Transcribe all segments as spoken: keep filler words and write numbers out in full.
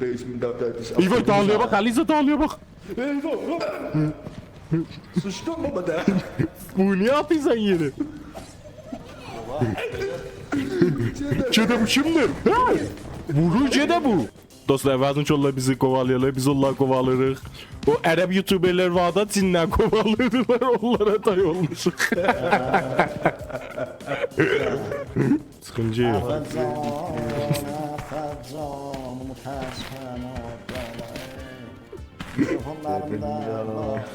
Basement of that is. ایوا، داغیلیا باخ، علیزا، داغیلیا باخ. ایوا. سیچدیم بابا دا. بونو نییه آتیرسان یئره؟ گئده بو کیمدیر؟ هه؟ وورور گئده بو. دوستلار، عوضین کی اونلار بیزی قووالاییرلار، بیز اونلاری قووالاییریق. او عرب یوتیوبرلر وار دا، جینلر قووالاییرلار، اونلارا تای اولموشوق. سیخینجی یوخ. آفرین، آفرین، متأسفانه. میکروفونلاریم دا یوخ.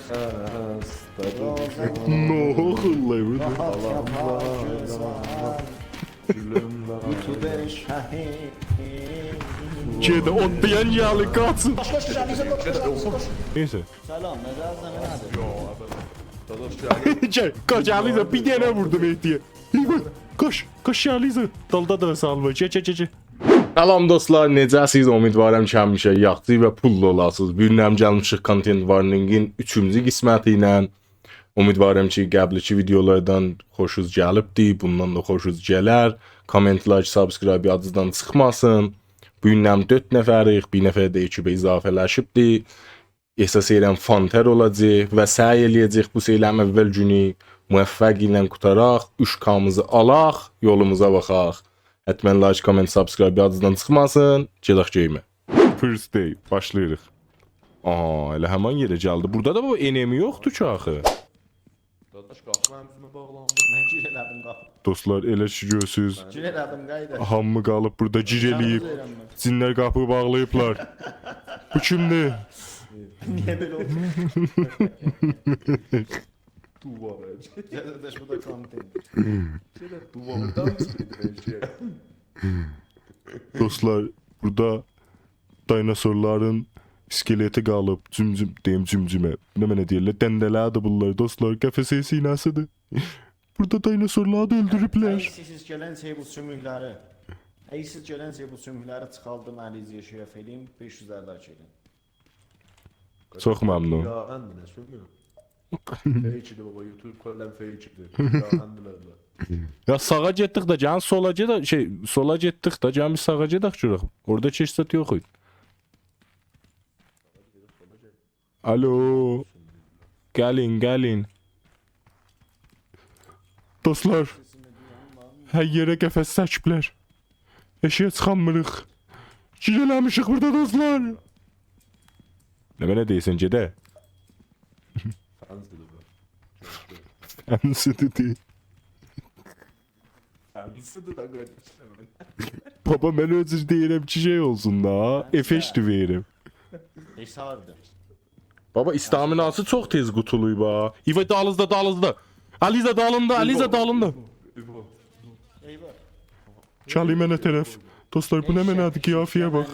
نه اوخورلار بورادا؟ راحت یاتار گؤزل. یوتیوبر شهید. گئده، او دئین گلیر، قاچین. قاچ، قاچ، قاچ، قاچ، قاچ، قاچ. نئیسه. سلام، مجاز نه، نه‌دیر؟ گل، قاچ، علیزا، بیر دنه ووردوم مهدی‌یه. ایوا، قاچ، قاچ، علیزا. دالدا دا سالما، گل، گل، گل، گل. سلام دوستلار، نئجه‌سیز؟ امیدوارام کی همیشه یاخشی و پوللو اولاسینیز. بو گون هم گلمیشیک Content Warningین اوچونجو قسمتی ایله. امیدوارام کی قبلیکی ویدیولاردان خوشونوز گلیبدی، بوندان دا خوشونوز گلر. کامنت، لایک، سابسکرایب یادینیزدان چیخماسین. بو گون هم دؤرد نفریک، بیر نفر ده اکیبه اضافه‌لشیبدی. احساس ائدیرم فان‌تر اولاجاق و سعی ائله‌یه‌جه‌ییک بو سری هم اول گونو موفقیت ایله قوتاراق، اوچ کامیزی آلاق، یولوموزا باخاق. حتماً لایک، کامنت، سابسکرایب یادینیزدان چیخماسین. گئدک گیمه. First day، باشلاییریق. آها، ائله همان یئره گلدی. بورادا دا بابا انمی یوخدور کی آخی. داداش، قاپی منیم اوزومه باغلاندی. من گیر ائله‌دیم قاپی. دوستلار، ائله کی گؤرورسوز، گیر ائله‌دیم، قایدا. هامی قالیب بورادا، گیر ائله‌ییب. جینلر قاپینی باغلاییبلار. بو کیمدیر؟ نییه بئله اولدو؟ دووار. گل، داداش، بو دا کانتین. شئیده دوواردان چیخیر بلکه. دوستلار، بورادا دینوزورلارین اسکلتی قالیب، جمجم، دئییم جمجمه. نمنه دئییرلر؟ دنده‌لری‌دیر بونلار، دوستلار. قفسه سینه‌سی‌دیر. بورادا دینوزورلاری دا اؤلدوروبلر. اگه سیز گلن شئی بو سوموکلری، اگه سیز گلن شئی بو سوموکلری چیخاردیم، علیزه‌یه شئی ائله‌ییم، بئش یوز اللی کیلو. چوخ ممنون. یا، اندینه سوموک. Fake'دیر بابا، یوتیوب کلاً fake'دیر. یا، اندینه. یا ساغا گئتدیک ده، گلین سولا گئدک، شئی، سولا گئتدیک ده، گلین بیر ساغا گئدک گؤرک. اورادا کی هئچ زاد یوخ ایدی. الو. گلین، گلین. دوستلار، هر یئره قفس چکیبلر. ائشییه چیخانمیریق. گیر ائله‌میشیک بورادا، دوستلار. نمنه دئییرسن، گئده؟ فنسی‌دیر بو. فنسی‌دیر دئییر. فنسی‌دیر ده، قارداشیم. بابا، من اؤزوم دئییرم کی شئی اولسون دا، افکت وئریم. حسابدیر. بابا، استامیناسی چوخ تئز قوتولویوب ها. ایوا، دالینیزدا، دالینیزدا. علیزا دالیندا، علیزا دالیندا. ایوا. گلین منه طرف. دوستلار، بو نمنه‌دیر؟ قیافه‌یه باخ.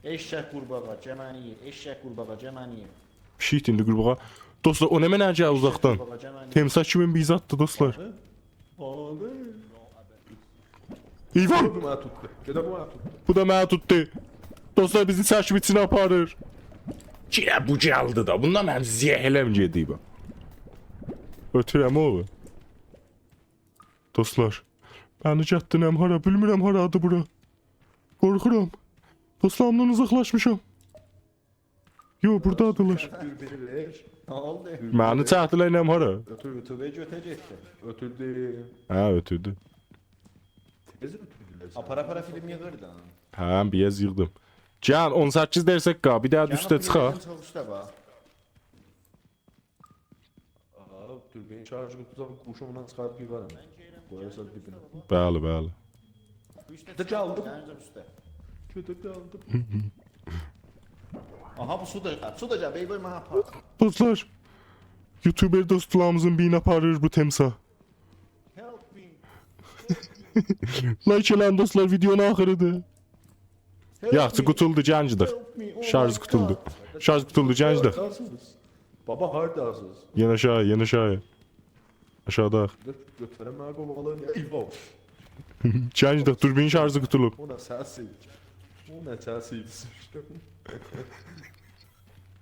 ائششک قورباغا، گمنی یئییر. ائششک قورباغا، گمنی یئییر. پیشیکدیر ایندی قورباغا. دوستلار، او نمنه گلیر اوزاقدان؟ قورباغا، گمنی یئییر. تمساح کیمی بیزاددیر، دوستلار. بالیق. ایوا! بو منی توتدو. گئده بو منی توتدو. بو دا منی توتدو. دوستلار، بیزی چکیب ایچینه آپاریر. گئنه بو گلدی دا. بوندان منیم زهله‌م گئدیب. اؤتورم اوغلو. دوستلار، منی گتدینم هارا؟ بیلمیرم هارادیر بورا. قورخورام. دوستلاریمدان اوزاقلاشمیشام. یو، بورادادیلار. دوربینی وئر. نه اولدو؟ منی چکدیلر نم هارا؟ اؤتور، اؤتور، گؤتوره گئتدی. اؤتوردو. هه، اؤتوردو. تئز اؤتوردولر. آپارا-آپارا فیلم ییغیر دا. هه، بیر آز ییغدیم. گل، اون سککیز دقیقه قالدی. بیر دنه ده اوسته چیخاق. گل، بو چوخ اوسته باخ. آها، دوربین شارژی قوتوسو، قوشو اوندان چیخاریب ییغارام. قویارسان دیبینه. بلی، بلی. اوسته گلدیم. گلدیم اوسته. گؤتور گلدیم. آها، بو سو دا، سو دا گل، بی بی، منی آپار. دوستلار، یوتیوبر دوستلاریمیزین بیرینی آپاریر بو تمساح. Help me. لایک ائله‌یین دوستلار، ویدیونون آخیریدیر. Help me. یاخشی، قوتولدو، گنجدیر. Help me. Oh my God. شارژ قوتولدو. شارژ قوتولدو، گنجدیر. هارداسینیز؟ بابا، هارداسینیز؟ یئن آشاغی، یئن آشاغی. آشاغیدا. گؤ-، گؤتورن منی قووالاییر. ایوا. گنجدیر، دوربین شارژی قوتولوب. او نه سسیدی؟ او نه سسیدی؟ سیچدیم.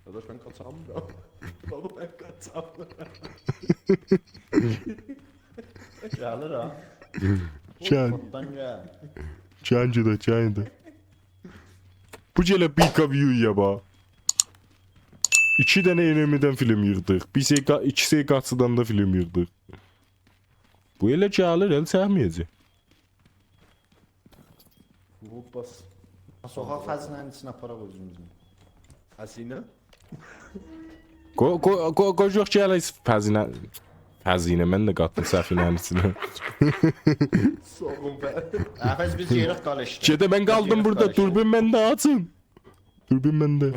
داداش، من قاچامیرام. بابا، من قاچامیرام. گلیر ها. گل. قورخمادان گل. گل گئدک، گل ایندی. بو گله بی کا ویویا باخ. ایکی دنه انمی‌دن فیلم ییغدیق. بیر شئی قا-، ایکی شئی قاچیدان دا فیلم ییغدیق. بو ائله گلیر، ال چکمه‌یه‌جک. هوپپاس. سوخاق فضینه‌نین ایچینه آپاراق اؤزوموزو. هزینه؟ قوی، قوی، قوی، قوی، یوخ، گل، فضینه. فضینه، من ده قاتدیم سفینه‌نین ایچینه. ساغ اول به. افز، بیز یئریک قالیشدی. گئده، من قالدیم بورادا، دوربین منده، آچین. دوربین منده.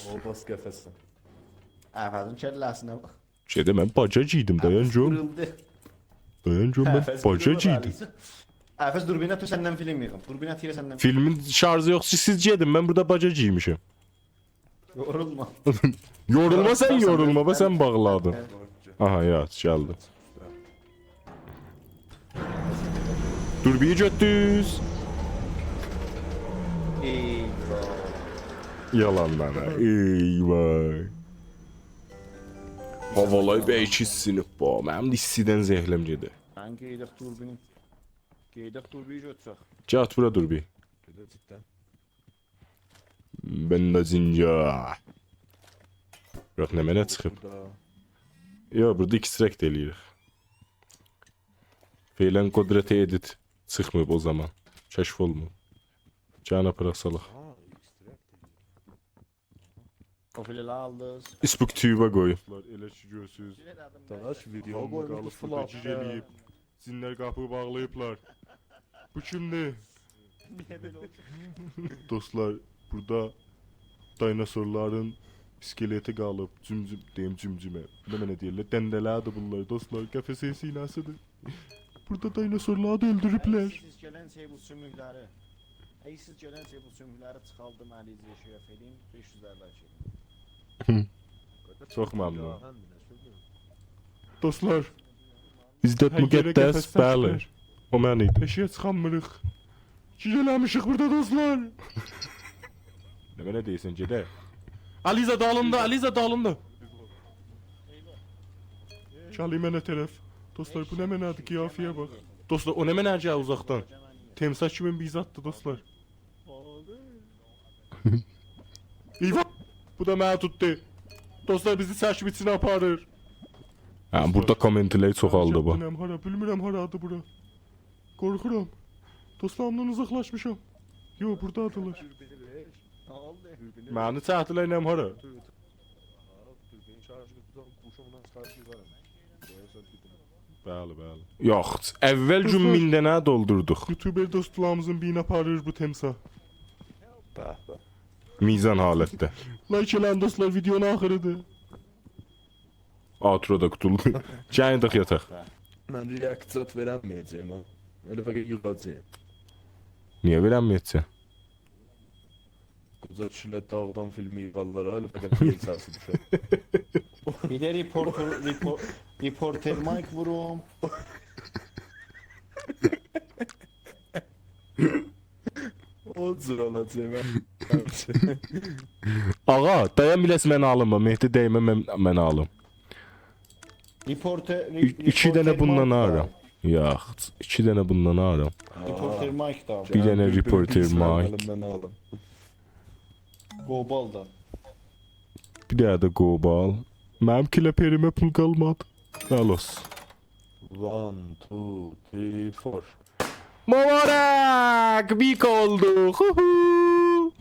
هوپپاس قفسه. افزین کله‌سینه باخ. گئده، من باجا گیردیم، دایان گؤروم. قیریلدی. دایان گؤروم، من باجا گیردیم. افز، دوربینه تو سندن فیلم ییغیم. دوربینه تیره سندن. فیلمین شارژی یوخ، سیز، سیز گئدین، من بورادا باجا گیرمیشم. یورولما. یورولما سن، یورولما، باخ، سن باغلادین. آها، یاخشی، گلدیم. دوربینی گؤتدوز. ای وای. یالان منه، ای وای. هاوالار بی ایکی سینیب بو. منیم ده ایستیدن زهلیم گئدیر. من قئیداق دوربینی. قئیداق دوربینی گؤتورک. گئت بورا دوربین. گئدک جداً. بندازینجا. یوخ، نمنه چیخیب؟ بورادا. یوخ، بورادا اکسترکت ائله‌ییریک. فعلاً قدرت ادیت چیخماییب او زامان. کشف اولماییب. گلین آپاراق سالاق. ها، اکسترکت ائله‌ییریک. او فیله‌لری آلدینیز. اسپوک تیوبا قوی. ائله کی گؤرورسوز. داداش، ویدیو قویموشدو فلاتدا. گیج ائله‌ییب. جینلر قاپینی باغلاییبلار. بو کیمدیر؟ نییه بئله اولدو؟ دوستلار، بورادا دایناسورلارین اسکلتی قالیب، جمجم، دئییم جمجمه. نمنه دئییرلر؟ دنده‌لردیر بونلار، دوستلار، قفسین سینه‌سیدیر. بورادا دایناسورلاری دا اؤلدوروبلر. اگه siz gelen şey bu sümükleri, eğer siz gelen şey bu sümükleri çıkardım, elinize şey yapayım, beş yüz elli şey. چوخ ممنون. دوستلار، عزت هر یئره مقدس، قفسدن بلی. چیخیبلار. او من ایدیم. ائشییه چیخانمیریق. گیج ائله‌میشیک بورادا، دوستلار. نمنه دئییرسن، گئدک. علیزه دالیندا، علیزه دالیندا. گلین منه طرف. دوستلار، بو نمنه‌دیر؟ قیافه‌یه باخ. دوستلار، او نمنه گلیر اوزاقدان؟ تمساح کیمی بیر زاددیر، دوستلار. ایواه! بو دا منی توتدو. دوستلار، بیزی چکیب ایچینه آپاریر. هه، بورادا کامنت‌لری چوخالدی بو. بیلمیرم هارا، بیلمیرم هارادیر بورا. قورخورام. دوستلاریمدان اوزاقلاشمیشام. یوخ، بورادادیلار. منی چکدیلر، نم هارا؟ بلی، بلی. یوخ، اول گون دوستلار، مین دنه دولدوردوق. یوتوبر دوستلاریمیزین بیرینی آپاریر بو تمساح. به، به. میزان حالتده. لایک ائله‌یین، دوستلار، ویدیونون آخیریدیر. آوترو دا قوتولدو. گلین یاتاق. من ریاکسییا وئرنمه‌یه‌جه‌یم ها. ائله فقط ییغاجاغام. نییه وئرنمه‌یه‌جکسن؟ قوجا کیشیلر داغدان فیلم ییغارلار ها، ائله فقط بیر سسی دوشر. بیر ده ریپورتر، ریپور-، ریپورتر مایک ووروم. او جور اولاجاق، من. آغا، دایان بیله‌سن، من آلیم، باخ، مهدی دیمه، من، من آلیم. ریپورتر، ری-، ری-، ایکی دنه ریپورتر بوندان مایک آلیرام. یوخ، ایکی دنه بوندان آلیرام. ریپورتر مایک دا آلیرام. بیر دنه ریپورتر مایک. من آلیم. قوبال دا. بیر دنه ده قوبال. منیم کلپریمه پول قالمادی. خالص. One, two, three, four. مبارک! بی کا اولدوق. هوهو!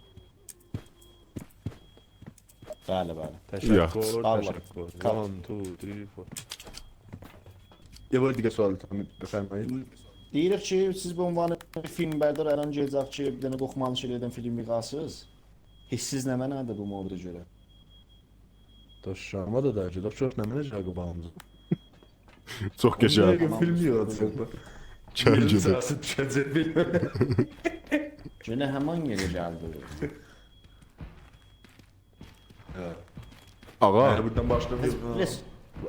بلی، بلی. تشکر، یات. الله. تشکر. One, two, three, four. یه بار دیگه سوال، بفرمایید. دئییریک کی، سیز به عنوان فیلمبردار الان گله‌جک کی، بیر دنه قورخمالی شئی ائدن فیلم ییغاسینیز. حسینیز نمنه‌دیر بو موضوعا گؤره؟ داش، شاما دا دئییل، داش، چوخ نمنه جاگی باغیمیز. چوخ قشنگ. بیر دقیقه فیلم ییغاجاق دا. چند یئرین گئدیر؟ سسی دوشه‌جک بیلمم. گئنه همان یئره گلدی. هه. آغا. هه، بورادان باشلاییریق. بس، بس.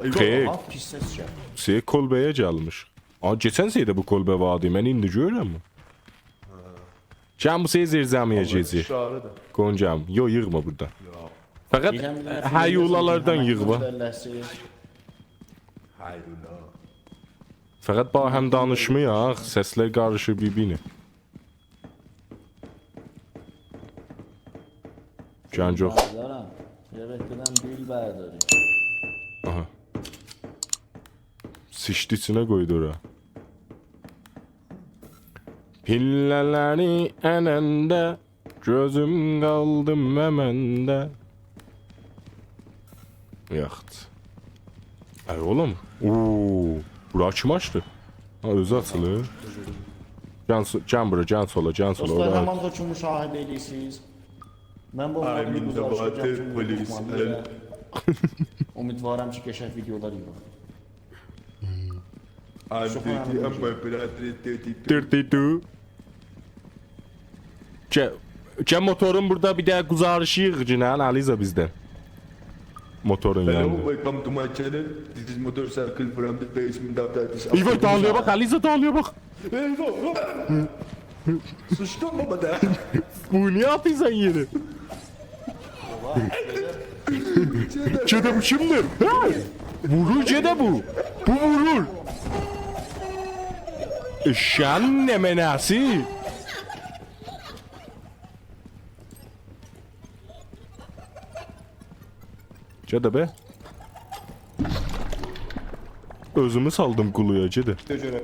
ای، خیر. آها، پیس سس گلدی. شئی، کلبه‌یه گلمیش. آ، کئچن شئیده بو کلبه واردی، من ایندی گؤرورم. هه. گل بو شئی زیرزمی‌یه گئدک. شعاری‌دیر. قونجام، یوخ، ییغما بورادا. یوخ. فقط بیلم، بیلم، هیولالاردان بیلم، ییغ، باخ. بیلم. هیولا. فقط باهم دانیشمایاق، سسلر قاریشیر بیر-بیرینه. گنج یوخ. بردارم. گرک بدم گول برداریم. آها. سیچدی ایچینه قویدو اورا. پیلله‌لری اننده، گؤزوم قالدی ممنده. یاخشی. ای اوغلوم. اوو. بورا کیم آچدی؟ ها، اؤزو آچیلیر. گل سو-، گل بورا، گل سولا، گل سولا، دوستلار، اورا. همان حکم مشاهده ائدیرسینیز. من بو I'm in the گزارشی water, گلم کی، police, unutmayین. Help. امیدوارم کی، قشنگ ویدیولار ییغیلیر. I'm شوخ dirty, I'm my brother, dirty. Dirty too. گل، گل موتورون بورادا بیر ده گزارشی ییغ، گینن، علیزا بیزدن. موتورون Hello, یانیندا. Welcome to my channel. This is motorcycle from the basement of that is ایوا، داغلییا باخ، علیزا، داغلییا باخ. ایوا، ایوا. سوچدون بابا دا. بو نییه آتیرسان یئره؟ گئده بو کیمدیر؟ هه؟ وورور گئده بو. بو وورور. ائششه‌یین نمنه‌سی؟ گئده به. اؤزومو سالدیم قولویا، گئده. گؤره.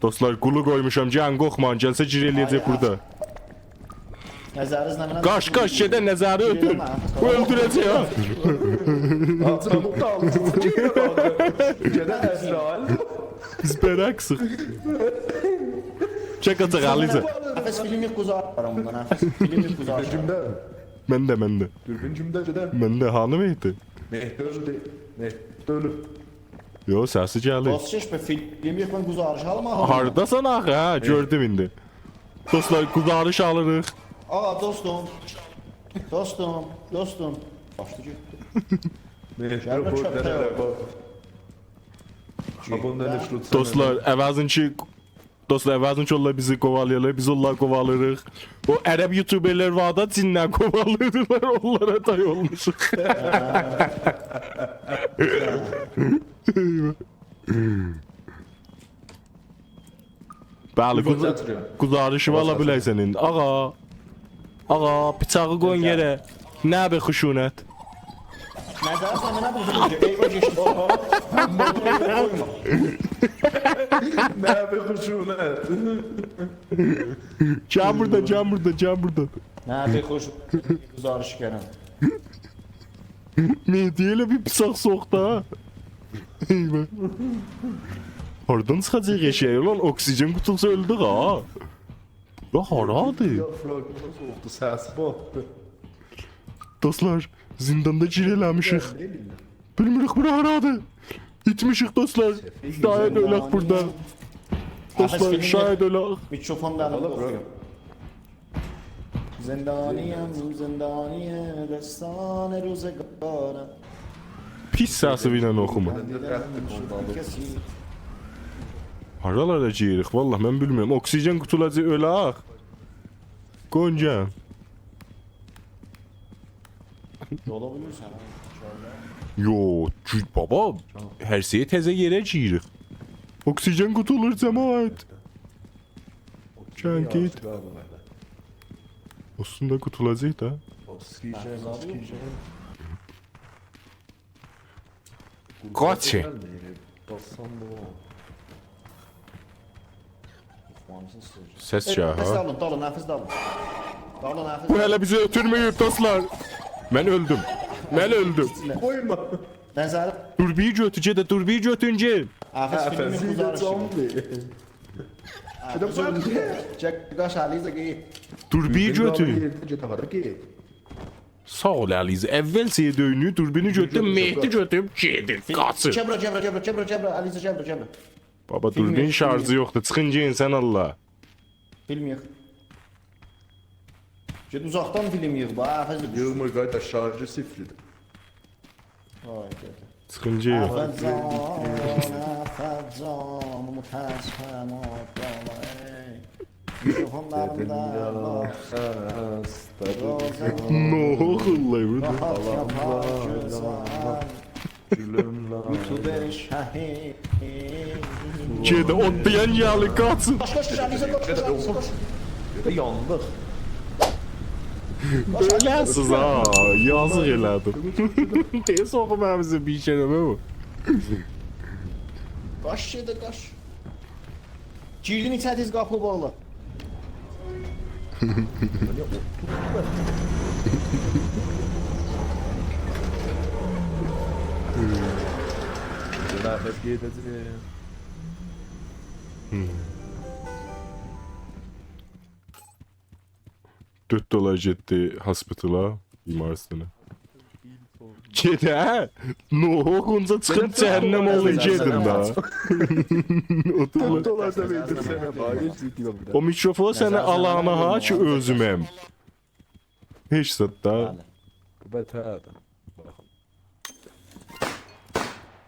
دوستلار، قولو قویموشام، گلین، قورخمایین، گلسه گیر ائله‌یه‌جک آی، بورادا. نظرینیز نه؟ قاچ، قاچ، گئده، نظری اؤتور. بو اؤلدوره‌جک ها. آ، چابوق دا آلین. گئده عزرائیل. بیز برعکسیک. چک آچاق، علیزا. نفس فیلم یوخ، گزارش آپارام بوندان، نفس فیلم یوخ، گزارش. کیمده؟ منده، منده. دوربین کیمده، گئده؟ منده، هانی مهدی؟ مهدی اؤلدو. مهدی اؤلوب. یو، سسی گلیر. دوست، شش به فیلم یوخ، من گزارش آلیم آخی. هارداسان آخی، هه؟ گؤردوم ایندی. دوستلار، گزارش آلیریق. آ، دوستوم. دوستوم، دوستوم. قاچدی گئتدی. مهدی گلمه قوی کؤپک دنه اوغلو. باخ. ها، بونون دنه شوت سنه. دوستلار، عوضین کی، دوستلار، عوضین کی اونلار بیزی قووالاییرلار، بیز اونلاری قووالاییریق. او عرب یوتیوبرلر وار دا، جین‌لر قووالاییرلار، اونلارا تای اولموشوق. بلی، گزارش گزا-، آتیرام. گزارشی آلا بیلرسن ایندی. آقا، آقا، بیچاغی قویون یئره. نه به خشونت. نظر سن نه بو؟ ای، او گئچدی. نه به خشونت. گل بورادا، گل بورادا، گل بورادا. نه به خشونت. گزارش گلن. مهدی ائله بیر بیچاق سوخدو ها. ایوا. هاردان چیخاجاق ائشک؟ اولان، اکسیژن قوتوسو اؤلدو ها. بورا هارادیر؟ یا، فراغ، ناسیل اولدو؟ سس باتدی. دوستلار، زینداندا گیر ائله‌میشیک. بیلمیریک بورا هارادیر. ایتمیشیک دوستلار. شاید اؤلک بورادا. دوستلار، شاید اؤلک. میکروفون دا آلین، قورخورام. زندانیم، زندانی دستان روزگارم. پیس سسی ایله اوخوما. هارالاردا گیریریک؟ والله من بیلمیرم. اکسیژن قوتولاجاق، اؤلک. گونجا. یولا بیلیرسن، ها، ان‌شاءالله. یو، گو-، بابا، هر شئی تزه یئره گیریریک. اکسیژن قوتولور، جماعت. اکسیژن گلین، گئت. یاخشی، قالدی منده. اوستوندا قوتولاجاق دا. اکسیژن، اکسیژن. قاچین. باسسام بو. سس گلیر، ها؟ نفس آلین، دالین، نفس دالین. دالین، نفس. بو هله بیزی اؤتورمه‌ییب، دوستلار. من اؤلدوم. من اؤلدوم. قویما. نظر. دوربینی گؤتور، گئده، دوربینی گؤتور، گئت. نفس فیلمی گزارشی. نفس اؤلدو. گئت، قاچ، علیزه، گئت. دوربینی گؤتور. دوربین قالیر یئرده، گئت، هارا گئت؟ ساغ اول، علیزه. اول شئی دؤینو، دوربینی گؤتوردوم، مهدی گؤتوروب گئدیر، قاچیر. کبرا، کبرا، کبرا، کبرا، کبرا، علیزه، کبرا، کبرا. بابا، فیلم دوربین یوخ، شارژی فیلم یوخ. یوخدور، چیخین گئدین سن الله. فیلم یوخ. گئت اوزاقدان فیلم ییغ، باخ، آفز. ییغمیر، قارداش، شارژی صفردیر. وای، گئدیر. چیخین گئدین. آفز جان، آفز جان، متأسفم، آفز جان، ای. میکروفونلاریم دا، دئدیم یا، باخ. خسته روزه. نه اولور بورادا؟ راحت یاتار گؤزل. گولوم لاله‌یم. یوتیوبر شهید. گئده، او دئین یالی قاچین. قاچ، قاچ، قاچ، علیزه، قاچ، قاچ، علیزه، قاچ. گئده، یاندیق. اؤله‌سیز ها، یازیق ائله‌دیم. تئز اوخو، منیم اوزوم بیر شئی دئمه بو. قاچ، گئده، قاچ. گیردین ایچری، تئز قاپی باغلا. گئده، گئده. دؤرد دلار گئتدی هاسپیتالا، بیمارستانا. گئده، هه؟ نه اوخو، اونجا چیخیب جهنم اوغلو گئدین دا. اوتور. دؤرد دلار دا وئردیرسنه، بایر، جدی اولمالی. او میکروفونو سنه آلانا ها کی، اؤزومم. هئچ زاد دا. بلی. بو بتردیر.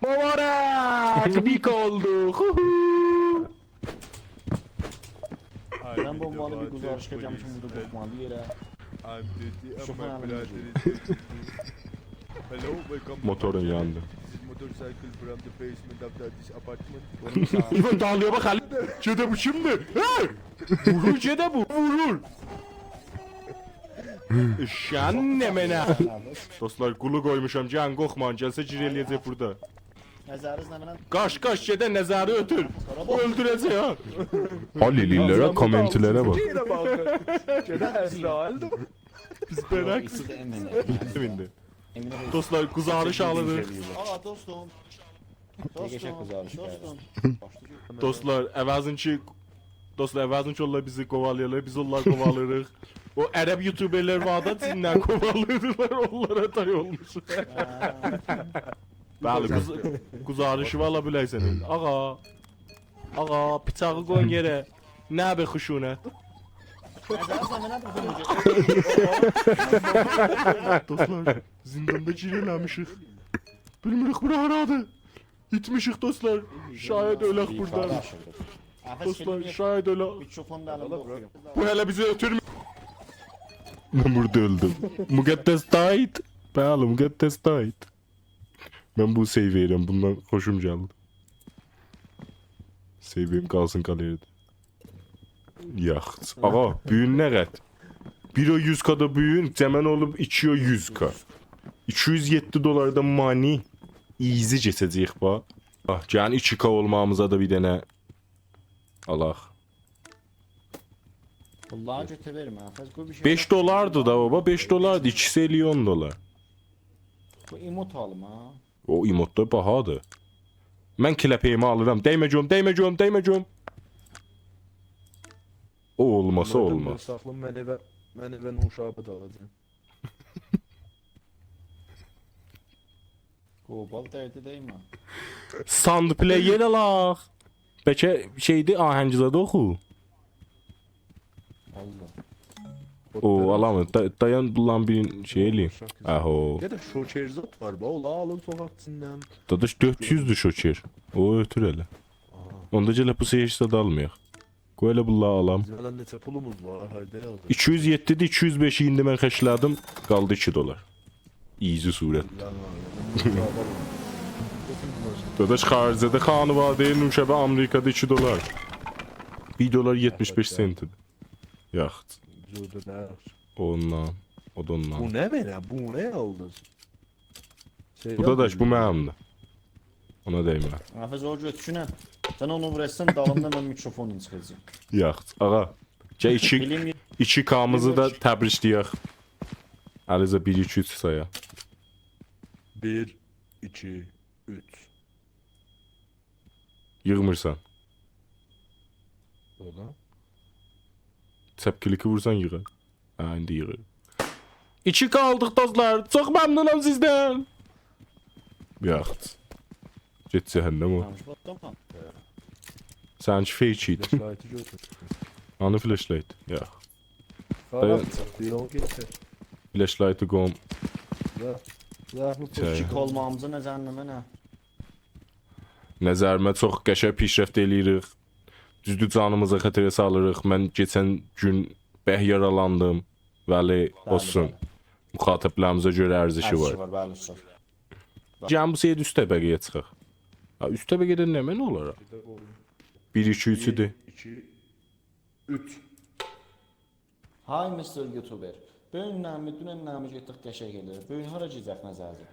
مبارک! نیک اولدوق. هوهو! من بو مالی بیر گزارش گله‌جم کی، بورادا قورخمالی یئره. I'm Didi and my brother is Didi. Hello, welcome to my channel. موتورون یاندی. This is motorcycle from the basement of the, this apartment. ایوان داغلییا باخ، علی. گئده بو کیمدیر؟ هه! وورور گئده بو، وورور. اشن نمنه. دوستلار، قولو قویموشام، گلین قورخمایین، گلسه گیر ائله‌یه‌جک بورادا. نظرینیز نمنه؟ قاچ، قاچ، گئده نظری اؤتور. اؤلدوره‌جک ها. حال ائله‌ییرلر ها، کامنتلره باخ. گئده باخ. گئده اسرائیلدیر. بیز برک. ایستی امینه. امینه. دوستلار، گزارش آلیریق. آغا، دوستوم. دوستوم، دوستوم. دوستلار، عوضین کی، دوستلار، عوضین کی، اونلار بیزی قووالایالار، بیز اونلاری قووالیریق. او عرب یوتیوبرلر وار دا، جینلر قووالیردیلار، اونلارا تای اولموشوق. بلی، گز-، گزارشی آلا بیلرسن. آغا، آغا، بیچاغی قویون یئره. نه به خشونت. دوستلار، زینداندا گیر ائله‌میشیک. بیلمیریک بورا هارادیر. ایتمیشیک دوستلار. شاید اؤلک بورادا. دوستلار، شاید اؤلک. میکروفونو دا الیمده اوخویوم. بو هله بیزی اؤتورمور. من بورادا اؤلدوم. مقدس داید. بلی، مقدس داید. من بو سیو وئریرم. بوندان خوشوم گلدی. سیویم قالسین گالری‌ده. یاخچی. آغا، بو گون نه قدر؟ بیر او یوز کا دا بو گون، جمع اولوب ایکی او یوز کا. ایکی یوز یئددی دلار دا مانی. ایزی کئچه‌جه‌ییک، باخ. آه، گلین ایکی کا اولماغیمیزا دا بیر دنه آلاق. واللهی گؤتوروم، حافظ، قوی بیر شئی. بئش دلاردی دا، بابا، بئش دلاردی، ایکیسی ائله‌ییر اون دلار. بو ایموت آلیم، ها؟ او ایموت دا باهادیر. من کلپه‌ییمی آلیرام. دیمه گؤم، دیمه گؤم، دیمه گؤم. او اولماسا اولماز. ساخلا، من ائوه، من ائوه نوشابه دا آلاجاغام. قوبال دردی دیمه. ساند پلیر آلاق. بلکه شئیدیر، آهنگزاده اوخو. والله. او، آلامیر. دا-، دایان، بونلارین بیرینی شئی ائله‌ییم. اوشاق قیز. آهو. یا دا شوکر زاد وار، باخ، اونو آلین سوخاق ایچیندن. داداش، دؤرد یوزدور شوکر. او، اؤتور هله. آها. اوندا گله بو سفر زاد آلمایاق. قوی ائله بونلاری آلام. بیزیم هله نئچه پولوموز وار، هایدی آلدیق. ایکی یوز یئددیدیر، ایکی یوز بئشی ایندی من خرجله‌دیم، قالدی ایکی دلار. ایزی صورت. یانا، یانا. داداش، خارجده خانواده‌ی نوشابه آمریکادا ایکی دلار. بیر دلار یئتمیش بئش سنتدیر. یاخچی. زوردا نه یاخچی؟ اوندان، او دا اوندان. بو نه بئله؟ بو نه آلدینیز؟ شئی، بو دا یاخچی، داش، بو منیمدیر. اونا دیمه. حافظ، او گؤتونن. سن اونو ووراسان، دالیندا من میکروفونون چیخاجاق. یاخچی، آغا. گل ایکی، بیلیم، ایکی کامیزی دا بیلمیرم کی. تبریکله‌یک. علیرضا، بیر، ایکی، اوچ سایا. بیر، ایکی، اوچ. ییغمیرسان. اودا. چپ کلیکی وورسان ییغار. هه، ایندی ییغیر. ایکی کا آلدیق، دوستلار. چوخ ممنونام سیزدن. یاخ. گئت جهنم او. یانلیش باسدیم ها. سنینکی fake ایدی. فلشلایتی گؤتور. هانی فلشلایت؟ یاخ. قارا دایان. چیخدی، یول گئچیر. فلشلایتی قویوم. یا، یا، بو شئی. فیشیک اولماغیمیزی نظرینه نه؟ نظریمه چوخ قشنگ پیشرفت ائله‌ییریک. دوزدور، جانیمیزی خطره سالیریق. من کئچن گون به‌یک یارالاندیم. ولی، بلی، اولسون. بلی. مخاطبلریمیزه گؤره ارزشی وار. ارزشی وار، بلی، اوستا. گلین بو سفر اوست طبقه‌یه چیخاق. ها، اوست طبقه‌ده نمنه اولار؟ بیر، ایکی، اوچ ایدی. بیر، ایکی، اوچ. Hi, Mister YouTuber. بویون نمه، دونن نمه گئتدیک قشنگ ائله‌ییریک. بویون هارا گئدک نظرده؟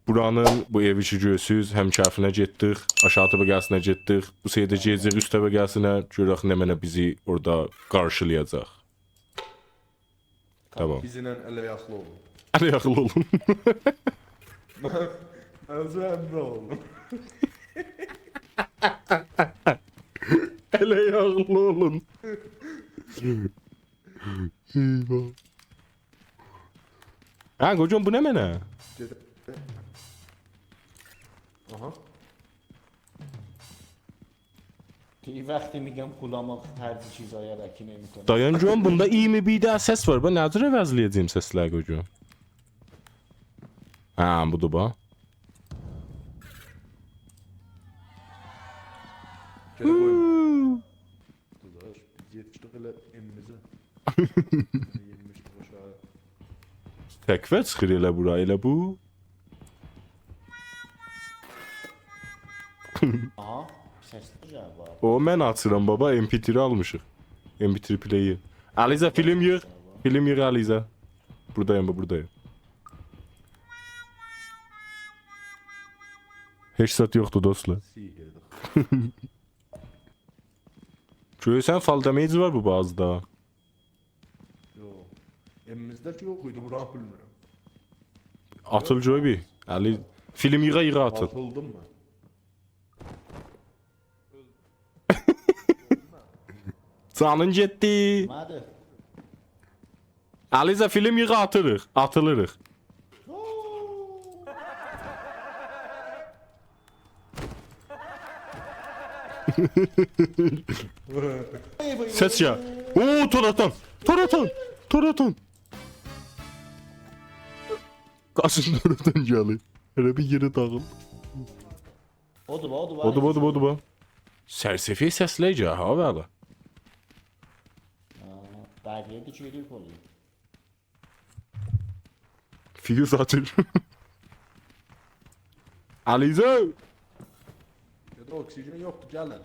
بورانین، بو ائوی کی گؤرورسوز، هم کفینه گئتدیک، آشاغی طبقه‌سینه گئتدیک، بو سری ده گئده‌جه‌ییک اوست طبقه‌سینه، گؤرک نمنه بیزی اورادا قارشیلایاجاق. تامام. بیزیمله ال-آیاقلی اولون. ال-آیاقلی اولون. ال-آیاقلی اولون. ال-آیاقلی اولون. ای وای. هه، قوجام، بو نمنه؟ گئده. آها. بیر وقتی می‌گم غلام‌آقا هر چیز آید اکینه می‌کنه. دایان گؤروم، بوندا اییرمی بیر دنه سس وار. باخ، نه جور عوضله‌یه‌جه‌یم سسلری، قوجام؟ هه، بودور، باخ. گئده قویما. هوو. داداش، بیز یئتیشدیک ائله ائویمیزه. یئتیشدیک آشاغی. تکفه چیخیر ائله بورا، ائله بو. آها، سس گؤرور بابا. او، من آچیرام بابا، ام پی تری آلمیشیق. ام پی تری پلیر. علیزه، فیلم ییغ. فیلم ییغ، علیزه. بوردایام، بو، بوردایام. هئچ زاد یوخدور، دوستلار. سیحردیر. گؤرورسن، فال دمیجی وار بو بازیدا. یوخ. ائویمیزده کی یوخ ایدی، بورانی بیلمیرم. آتیل گؤر بیر. علی، فیلم ییغا ییغا آتیل. آتیلدیم من. جانین گئتدی. نه‌دیر؟ علیزه، فیلم ییغا آتیریق، آتیلیریق. سس گل. او، تور آتان، تور آتان، تور آتان. قاچین، تور آتان گلیر. ائله بیر یئری داغیل. اودور، اودور، اودور، اودور، اودور. سرسفیه سسلر گل، ها، بلی. ها، بقیه ده گئدیر قولو. فیوز آچیر. علیزه! گئده، اکسیژن یوخدور، گلین.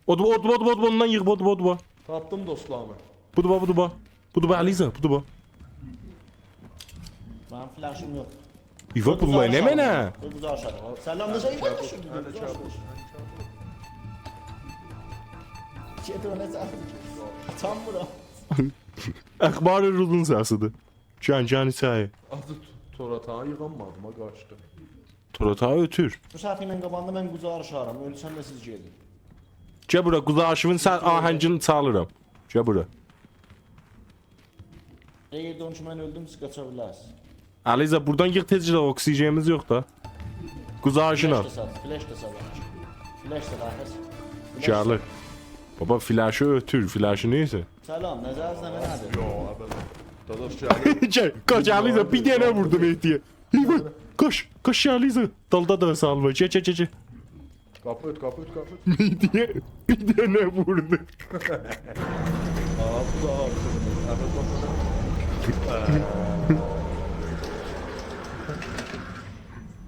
اودور، اودور، اودور، اودور، اوندان ییغ، اودور، اودور. تاپدیم دوستلاریمی. بودور، بودور. بودور، علیزه، بودور. منیم فلشیم یوخ. ایوا، بو بونلار گزارش نمنه؟ آلیرام. بو گزارش آلیرام. سلام، نئجه ایوا دوشوردو؟ هنی گزارش چاپ-، آلیرام. هنی چاپ-، گئت اونو چاغیر. آچام بورا. اخبار روزون سسی‌دیر. گل، گل ایچری. آزی تو-، تور آتاغی ییغانمادیم، ها، قاچدی. تور آتاغی اؤتور. بو سفینه‌نین قاباغیندا من گزارش آلیرام. اؤلسم ده سیز گئدین. گل بورا، گزارشیوین سن آهنگینی چالیرام. گل بورا. اگر دونون کی من اؤلدوم، سیز قاچا بیلرسینیز. علیزه، بوردان ییغ تئزجه، اکسیژنیمیز یوخدور. گزارشین آل. فلش ده سات، فلش ده سات. فلش ده سات، فلش ده. گلیر. بابا، فلشی اؤتور، فلشی نئیسه. سلام، نظرینیز نمنه‌دیر؟ یو، آبی. داداش، گلیر. گل، قاچ، علیزه، بیر دنه ووردو مهدی‌یه. ایوا، قاچ، قاچ، علیزه. دالدا دا سالما. گل، گل، گل، گل. قاپی اؤت، قاپی اؤت، قاپی اؤت. مهدی‌یه بیر دنه ووردو. آبی، آبی.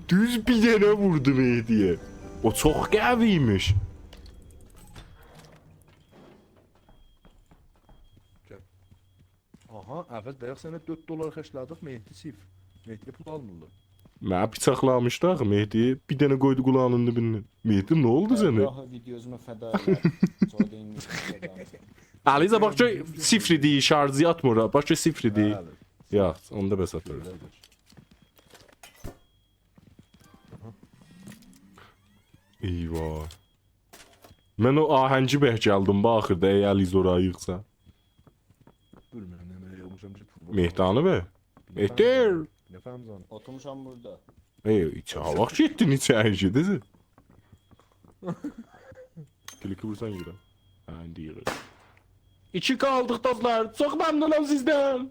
دوز بیر دنه ووردو مهدی‌یه. او چوخ قوی‌ایمیش. گل. آها، عوض، بایاق سنه دؤرد دلار خرجله‌دیک، مهدی صفر. مهدی‌یه پول آلمیرلار. منی بیچاقلامیشدی آخی مهدی، بیر دنه قویدو قولاغینین دیبینه. مهدی، نه اولدو سنه؟ الله ویدیوزونو فدا ائلر. سونرا دئییم، فدا ائلر. علیزه، باخ کی صفر ایدی، شارژی یاتمیر ها. باخ کی صفر ایدی. بلی. یاخشی، اوندا بس آتیریق. بئله‌دیر. ایوا. من او آهنگی بک گلدیم، باخیردی، ای علیزه اورا ییغسان. بیلمیرم، نمنه ییغمیشام کی، پول مهدانی به. بیلمیرم. ائتیر. بیلمیرم، زان. اوتورموشام بوردا. ای، ایچه، ها، واخت گئتدین ایچری، گئده‌جک. کلیکی وورسان ییغیرام. هه، ایندی ییغیر. ایکی قالدیق، دوستلار. چوخ ممنونام سیزدن.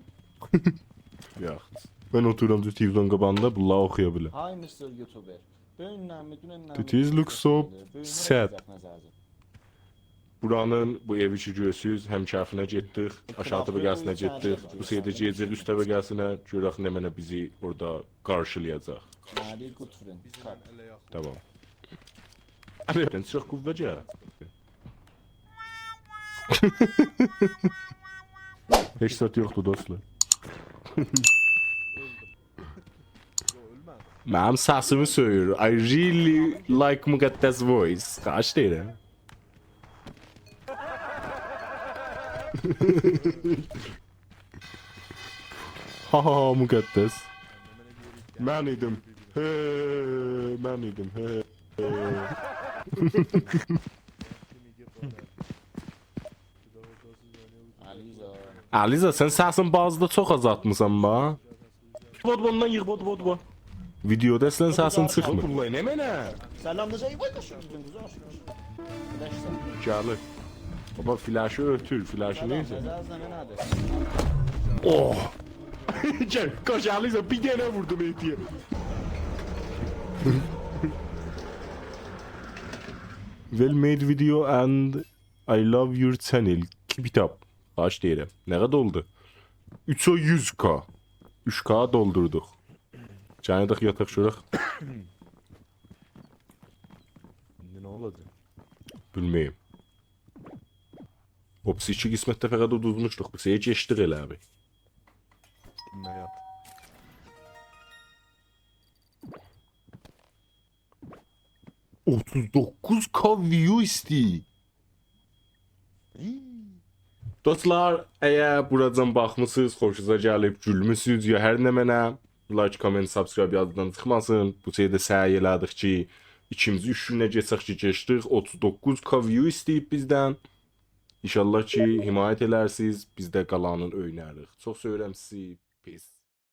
یوخ. من اوتورورام دوز تلویزیون قاباغیندا، بونلاری اوخویا بیلم. Hi, Mister YouTuber. بویون نمه، دونن نمه It is look so گئتدیک قشنگ ائله‌ییریک. بویون هارا sad. گئدک نظرده؟ بورانین، بو ائوی کی گؤرورسوز، هم کفینه گئتدیک، آشاغی طبقه‌سینه گئتدیک، بو سری ده گئده‌جه‌ییک اوست طبقه‌سینه، گؤرک نمنه بیزی اورادا قارشیلایاجاق. نه‌دیر، good friend، کاک. تامام. علی، سن چوخ قووه گل. هئچ زاد یوخدور، دوستلار. منیم سسیمی سؤیور. I really like مقدس voice. خواهش ائدیرم. ها ها ها، مقدس. من ایدیم. هه، من ایدیم. هه. علیرضا. علیرضا، سن سسین بازدا چوخ آزالتمیسان، با. بودو، بوندان ییغ، بودو، بودو، بو. ویدیودا اصلاً سسین چیخمیر. بوللای نمنه؟ سلام، نئجه؟ وای، قوشون، قوزو، قوزو. گلیر. بابا، فلشی اؤتور، فلشی نئیسه. نظر از نمنه‌دیر؟ اوه! گل، قاچ، علیرضا، بیر دنه ووردوم ائتیه. Well made video and I love your channel. Keep it up. خواهش ائدیرم. نه قدر اولدو؟ اوچ و یوز کا. اوچ کا دولدوردوق. گلین گئدک یاتاق گؤرک. ایندی نه اولاجاق؟ بیلمیرم. اوپس، ایکی قسمتده فقط اودوزموشدوق. بو سفر کئچدیک ائله بیر. نه یات؟ اوتوز دوققوز کا view ایسته‌ییر. دوستلار، اگر بوراجان باخمیسینیز، خوشونوزا گلیب، گولموسونوز یا هر نمنه، like، comment، subscribe یاددان چیخماسین. بو شئیده سعی ائله‌دیک کی، ایکیمیزی اوچ گونه کئچک کی، کئچدیک. اوتوز دوققوز کا view ایسته‌ییب بیزدن. ان‌شاءالله کی، حمایت ائلرسینیز، بیز ده قالانین اؤینریک. چوخ سئویرم سیزی. Peace.